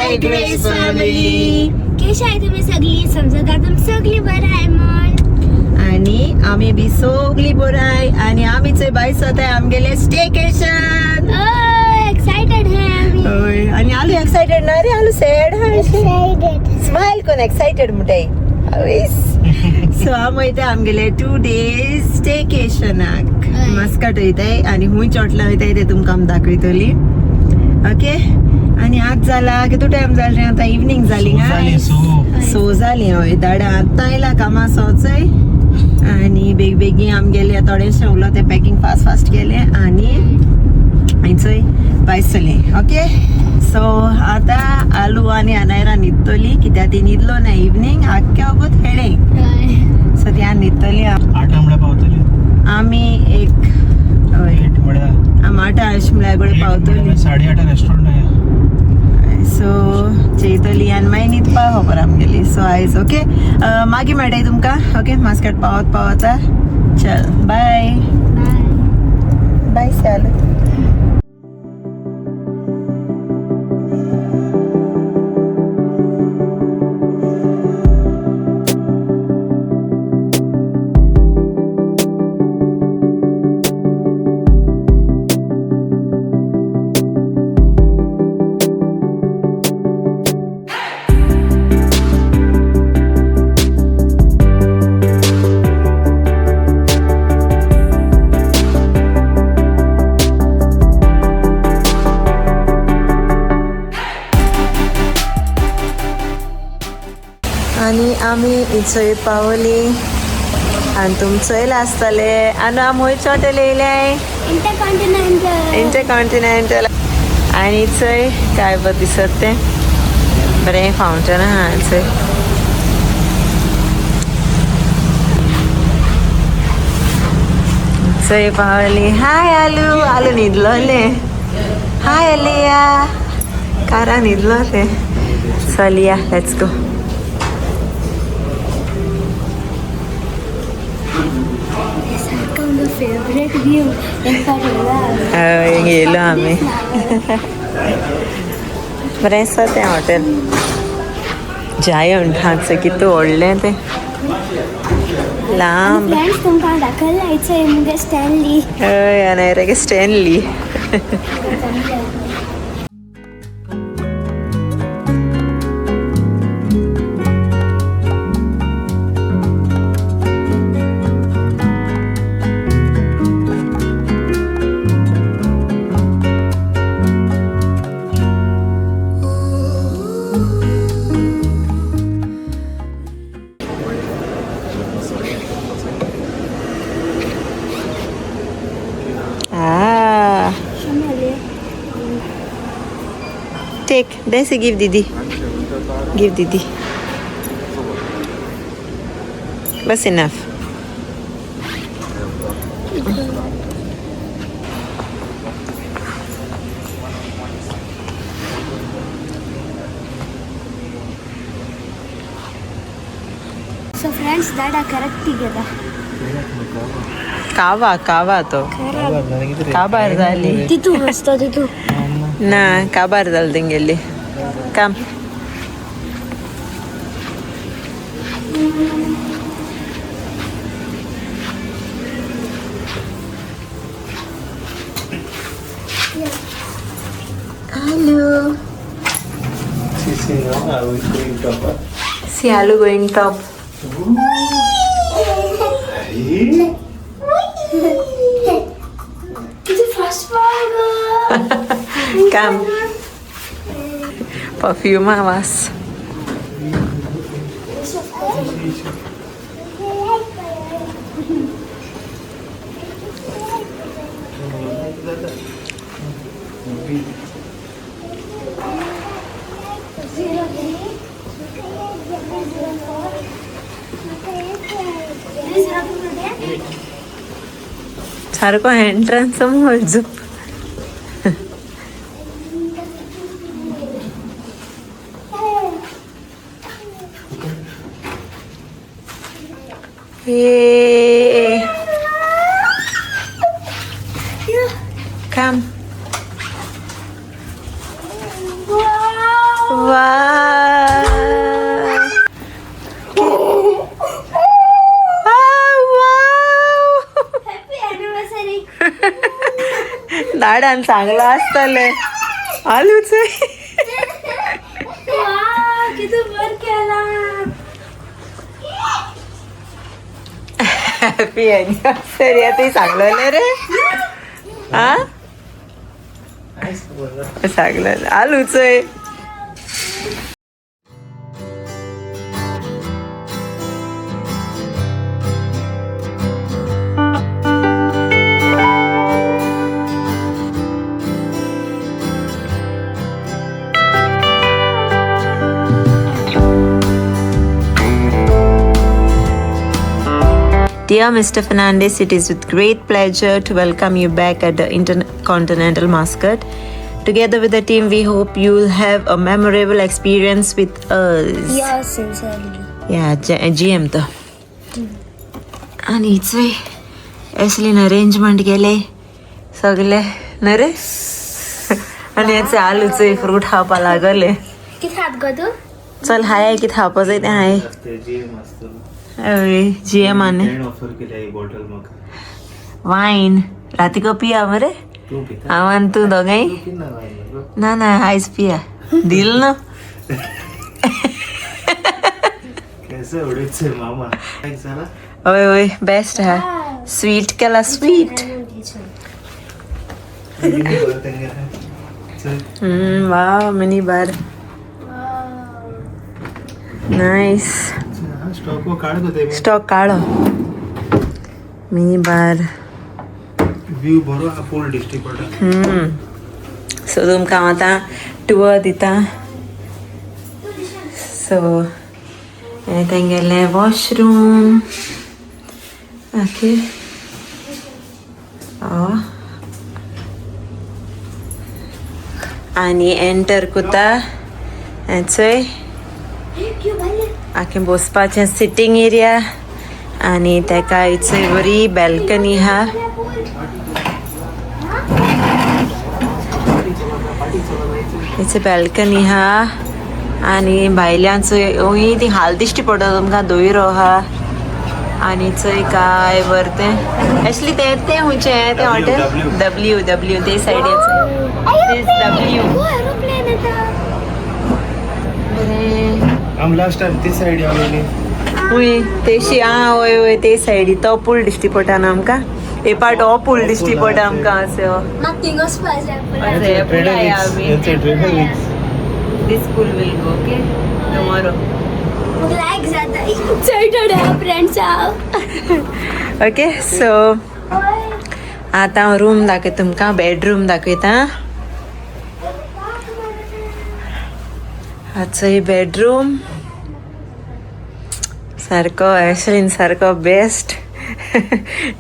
हाय grace family. कशी आहे तुम्ही सगळी? समजता तुम सगळी बरं आहे म्हण. आणि आम्ही बी सगळी बरं आहे आणि आम्हीच बाय स्वतः आमगेले स्टेकेशन. एक्साइटेड आहे आम्ही. होय, आणि आलू एक्साइटेड ना रे? आलू सॅड हाय. एक्साइटेड. स्माइल कोण एक्साइटेड म्हणताय. सो आम वयता आमगेले 2 डेज स्टेकेशनाक. हय. मस्कट वयताय आणि हुंय चोटला वयताय ते तुमकां आमी दाखयतली. ओके, आणि आज जाला कितू टायम जाला रे? आतां इवनींग जाली. सो जाली. हय, दाडा आत्तां आयला कामा सोचय आणि बेग बेगीन आमगेले थोडेशें उरलो तें पॅकिंग फास्ट फास्ट केलें आणि चोय भायर सरली. ओके, सो आतां आलू आनी अनायरा न्हिदतली कित्याक ती न्हिदलो ना इवनींग आख्खे वगत हेळे. सो ती आनी न्हिदतली. आठ म्हळ्यार पावतली. आमी एक हय. एट म्हळ्यार आमी आठ अशें म्हळ्यार कडेन पावतली. 8:30 रेस्टॉरंट आहे. सो चेयतली आनी मागीर न्हिदपा खबर आमगेली. सो आयज ओके, मागीर मेळटाय तुमकां. ओके, मास्केट पावत पावता. चल बाय. बाय चल. आणि आमी इचोय पावली आनी तुमचोय आसतले आनी आमी खंयच हॉटेल येयले? इंटरकॉन्टिनेंटल. इंटरकॉन्टिनेंटल. आनी चोय काय बरें दिसत तें, बरें फावंटन आहा चोय. चोय पावली. हाय आलू. आलू न्हिदलोले. हाय अलिया. कारा न्हिदलोले. चल या, let's go. सारखं फेवरेट व्ह्यू. हय, येयलो आमी. बरें आसा तें हॉटेल. जायंट हांगसर कितू व्हडलें तें लांब. फ्रेंड्स, तुमकां दाखयला इथे मुगे स्टॅनली. हय, आनी Stanley. Ah, take. Desi, give Didi. Give Didi. Bas enough. So friends, दाडा करेक्ट together. कावा कावा तो काबार जाली. तितू मस्त तितू. ना, काबार जाली तेंगेली. Come. Hello. See Alu going top. तुझे फर्स्ट Come. Perfume आवाज. सारको एंट्रन्स समोर झुप. Hey. Come. वा. Happy anniversary. दाडान चांगलं असतले आलूच. वा, किती बर केला. हॅपी अॅनिव्हर्सरी, आता चांगलं रे. हा, चांगलं आलूच आहे. Dear Mr. Fernandez, it is with great pleasure to welcome you back at the Intercontinental Muscat. Together with the team, we hope you'll have a memorable experience with us. Yours sincerely. Yeah, GM तो. आणि हिचोय एसलीन arrangement केले सगळे न रे. आणि याचे आलूचे fruit खावपा लागले. किती हात गो तू? चल, हाय की खावपा जाय ते हाय. जीएम असतो. जीएम आने ऑफर केल्या ही बॉटल मग. वाईन राती पिया मरे. तू पिता. हांव आनी तूं दोगांय. पिना wine गो. ना ना, आयज पिया दिल ना. कैसे उडीचे मामा एक झाला. हय हय, बेस्ट हा. स्वीट केला स्वीट. चल. वा, मिनी बार, नायस. स्टॉक काढत होते मी. स्टॉक काढो, मिनी बार. व्ह्यू बरो हा, फुल दिश्टी पडटा. सो तुमकां हांव आतां टुअर दिता. सो हें तेंगेलें वॉशरूम. ओके, आनी एंटर कोता हें चोय, आखे बसपाचें सिटींग एरिया आनी तेका इचोय बरी बॅल्कनी आहा. इथे बॅल्कनी आहा आनी भायल्यान चोय ती हाल दिश्टी पडटा तुमकां, दोयरो आहा. आनी चोय काय बरें तें. एक्चुली तें तें खंयचें तें हॉटेल डब्ल्यू डब्ल्यू ते सायडीन डब्ल्यू. एरोप्लेन येता. बरें. आम लास्ट टाइम ती सायड आलेली. हूंय तेशी आं, वय वय, ते सायडी तो पूल दिश्टी पडटा न्हू आमकां. हे पाट हो पूल दिश्टी पडटा आमकां असो. म्हाका थिंग वचपा जाय. Trader. This pool will go, okay, tomorrow. म्हाका लायक जाता चड थोडे फ्रेंड्स हांव. ओके, सो आतां हांव रूम दाखयता तुमकां, बेडरूम दाखयता. हाचोय बेडरूम सारको एशलीन सारको बेस्ट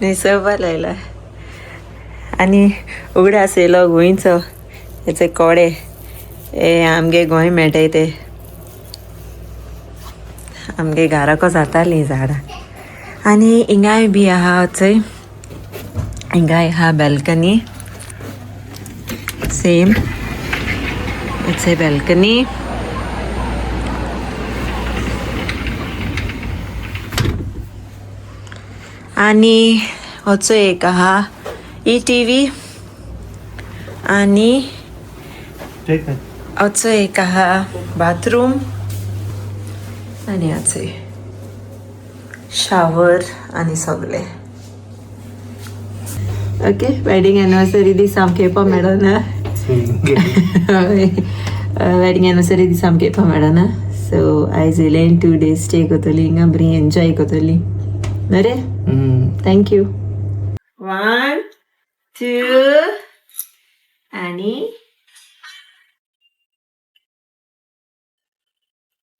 न्हेसोवपा लायला. आनी उगडास येयलो गोंयचो, हेचे कोडे हे आमगे गोंय मेळटाय ते आमगे घराको जातालीं झाडां. आनी हिंगाय बी आहा, चोय हिंगाय आहा balcony, same it's a balcony. आनी होचो एक आहा ई टीवी आनी ठीक आहे. होचो एक आहा बाथरूम आनी हाचो शावर आनी सगळे. ओके, वेडिंग एनिवर्सरी दीस आमकां येवपा मेळना. वेडिंग एनिवर्सरी दीस आमकां येवपा मेळना. सो आयज येयले, 2 डेज स्टे कोतली हिंगा, बरी एन्जॉय कोतली न्हू रे. Thank you. One two आणि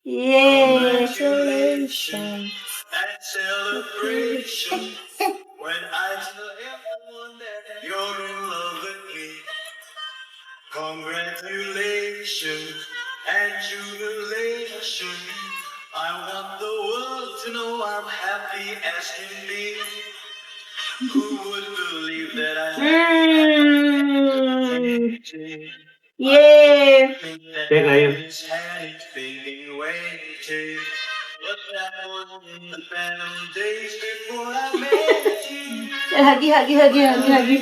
ये. And celebration when I tell everyone that you're in love with me. Congratulations and jubilation. I want the world to know I'm happy as can be. Who would believe that I ये That had been waiting, but that was in the better days before I met you. चल huggy huggy huggy huggy huggy.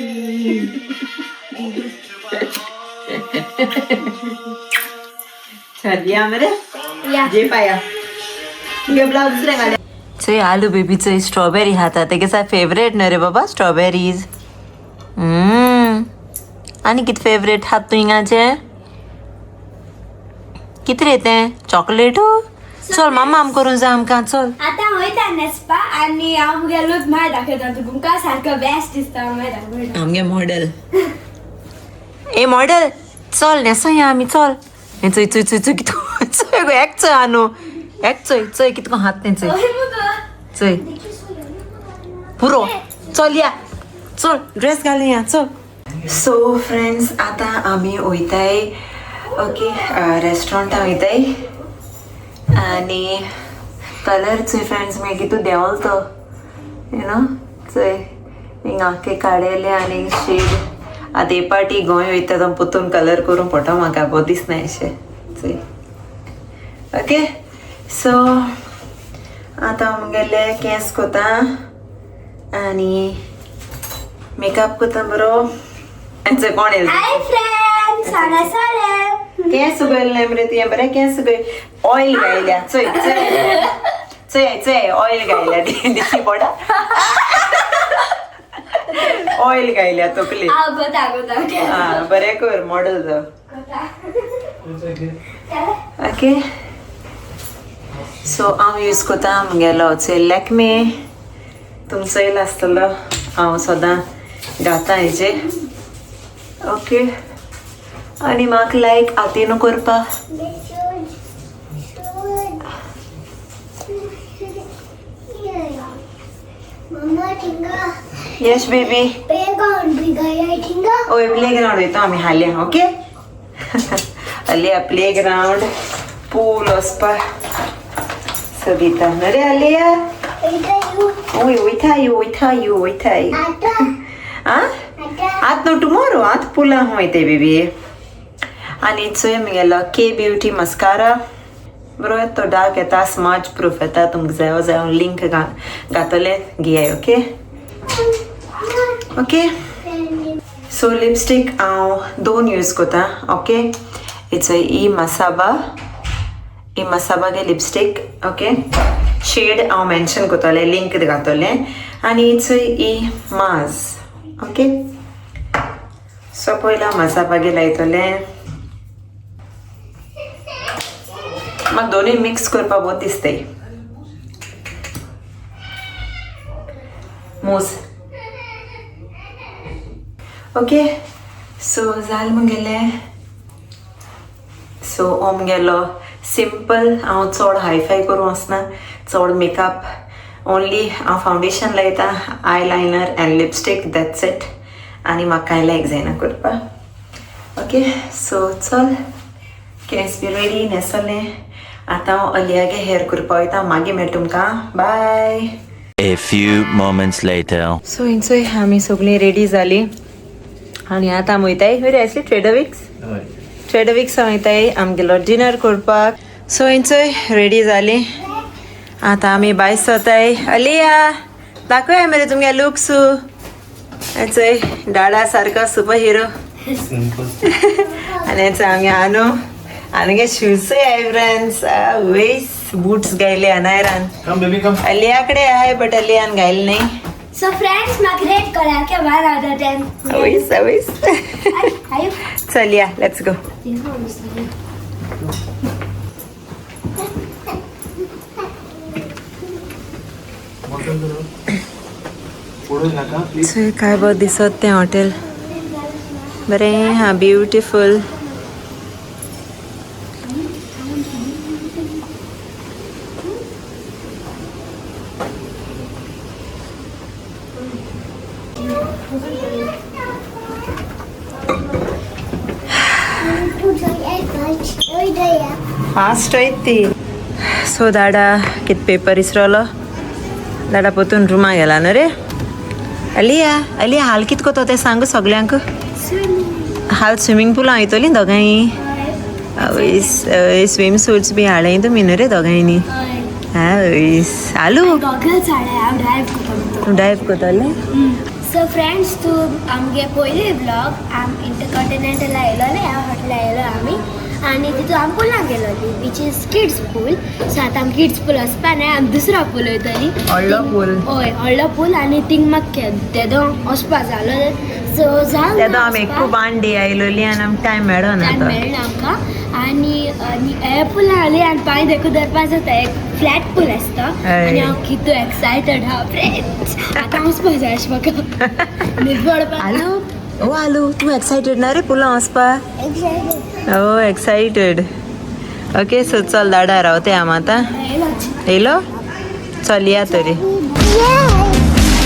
चल या मरे. या. जे पाया तुगे blouse दुसरें घाल. चोय आलू बेबी चोय स्ट्रॉबेरी खाता. तेगे सा फेवरेट न्हय रे बाबा स्ट्रॉबेरीज. आनी कितें फेवरेट हात तूं हिंगाचें? कितें रे तें चॉकलेट? चल मामा आम करूं जा आमकां चल. आतां वयता न्हेसपा आनी हांव मुगे लूक मागीर दाखयता तुमकां. सारको बेस्ट दिसता मागीर दाखयता. आमगे मॉडल ए मॉडल चल न्हेसोया आमी चल. हें चोय चोय चोय चोय कितको चोय गो एक चोय आनू एक चोय चोय कितको हात तें चोय चोय पुरो. चल या चल ड्रेस घालुया चल. सो फ्रेंड्स आतां आमी वयताय ओके रेस्टॉरंटां वयताय. आनी कलर चोय फ्रेंड्स मागीर कितू देंवल तो you know चोय हिंगा आख्खे काडलेले आनी शेड. आतां हे पाटी गोंय वयता तो पोतून कलर करूंक पडटा म्हाका बरो दिसना अशें चोय. ओके सो आतां आमगेले केंस कोता आनी मेकअप कोता बरो. आनी चोय कोण येयलो. हाय फ्रेंड्स, हांगा सरे. केंस उगयलें मरे तुवें बरें केंस उगय. ऑयल गायल्या चोय चोय चोय चोय ऑयल गायल्या दिश्टी पडा. ऑयल गायल्या तकली. हांव कोता कोता. हा बरें कर मॉडल जाव. कोता. ओके सो हांव यूज करता म्हगेलो चोय लॅक्मे. तुमचो येयला आसतलो. हांव सदां घाता हेजेर. ओके आनी म्हाका लायक हातीन करपा. Yes baby. ओय प्ले ग्राउंड वयता आमी हाल्या. ओके हाल्या प्ले ग्राउंड पूल वचपा सदिता न्हय रे हाल्या. ओय वयता वयता वयता. आं आत न्हू टुमोरो आत पुला वयता बेबी. आनी चोय म्हगेलो के ब्युटी मस्कारा बरो येता तो डार्क येता स्मज प्रूफ येता. तुमकां जायो जाय लिंक घातले घेयाय. ओके ओके सो लिपस्टीक हांव दोन यूज करता. Okay it's E Masaba E Masaba गे लिपस्टीक. ओके शेड हांव मेन्शन करतलें लिंक घातलें. आनी it's E माज. ओके सो पयला मसाबा गे लायतलें. म्हाका दोनूय मिक्स करपा बहुत दिसताय. मूस. ओके सो जालें म्हगेलें. सो हो म्हगेलो सिंपल. हांव चड हायफाय करूं वचना चड मेकअप. ओनली हांव फावंडेशन लायता, eye liner and lipstick, that's it. आनी म्हाका कांय लायक जायना करपाक. ओके सो चल केंस बी रेडी न्हेसलें. आतां हांव अलियागे हेअर करपा वयता. मागीर मेळटा तुमकां. बाय. A few moments later. So हिंचोय आमी सगळीं रेडी जालीं आनी आतां आमी वयताय खंय रे आसली ट्रेडविक्स. ट्रेडविक्स वयताय आमगेलो डिनर करपाक. सो हिंचोय रेडी जालीं आतां आमी भायर सोताय. अलिया दाखोवया मरे तुमगे लुक्स. चोय डाडा सारको सुपर हिरो. आनी आमगे आनू आनगे शूजय आय फ्रेंड्स. वेस बूट्स गायले अनायरान. Come baby come. अलियाकडे आहे बट अलियान गायले नाही. सो फ्रेंड्स म्हाका रेट करा K 1 out of 10. Awais Awais. आयो. चल या let's go. काय बरं दिसत तें हॉटेल बरें हा ब्युटिफूल. फास्ट वयत ती. सो दाडा कित पेपर इसरोलो. दाडा पोतून रुमा गेला न्हू रे. अलिया अलिया हाल कित कोता तें सांग सगल्यांक. हाल स्विमींग पुलां वयतलीं दोगांय. हय, स्विम सुट्स बी हाडय तुमी न्हू रे दोगांयनी. हय आलू, गॉगल्स हाडले, हांव ड्रायव्ह करता. तूं ड्रायव्ह करतलें. सो फ्रेंड्स, तूं आमगे पयले व्लॉग आम इंटरकॉन्टिनेंटला येयलोले, ह्या हॉटेला येयलो आमी आनी तितून आमी पुलां गेलोली, which is kids pool. So आतां आमी किड्स पूल वचपा नाय, आमी दुसरो पूल वयतली. व्हडलो पूल. हय, व्हडलो पूल. आनी थिंग म्हाका तेदो वचपा जालो, सो जावन तेदो आमी एकू बांडी आयलोली आनी आमकां टायम मेळना टायम तो. मेळना आमकां. आनी आनी हे पुलां आसली आनी पांय देखून धरपा जाता, एक फ्लॅट पूल आसता. हय. आनी हांव कितू एक्सायटेड हा फ्रेंड्स, आतां वचपा जाय अशें म्हाका न्हीद पडपा. आलू, ओ आलू, तूं एक्सायटेड ना रे पुलां वचपा? ओ एक्सायटेड. ओके, सो चल दाडा रावते आम आतां. येयलो, चल या तरी.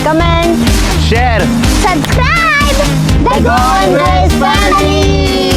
Comment, Share. Subscribe the Goan Family.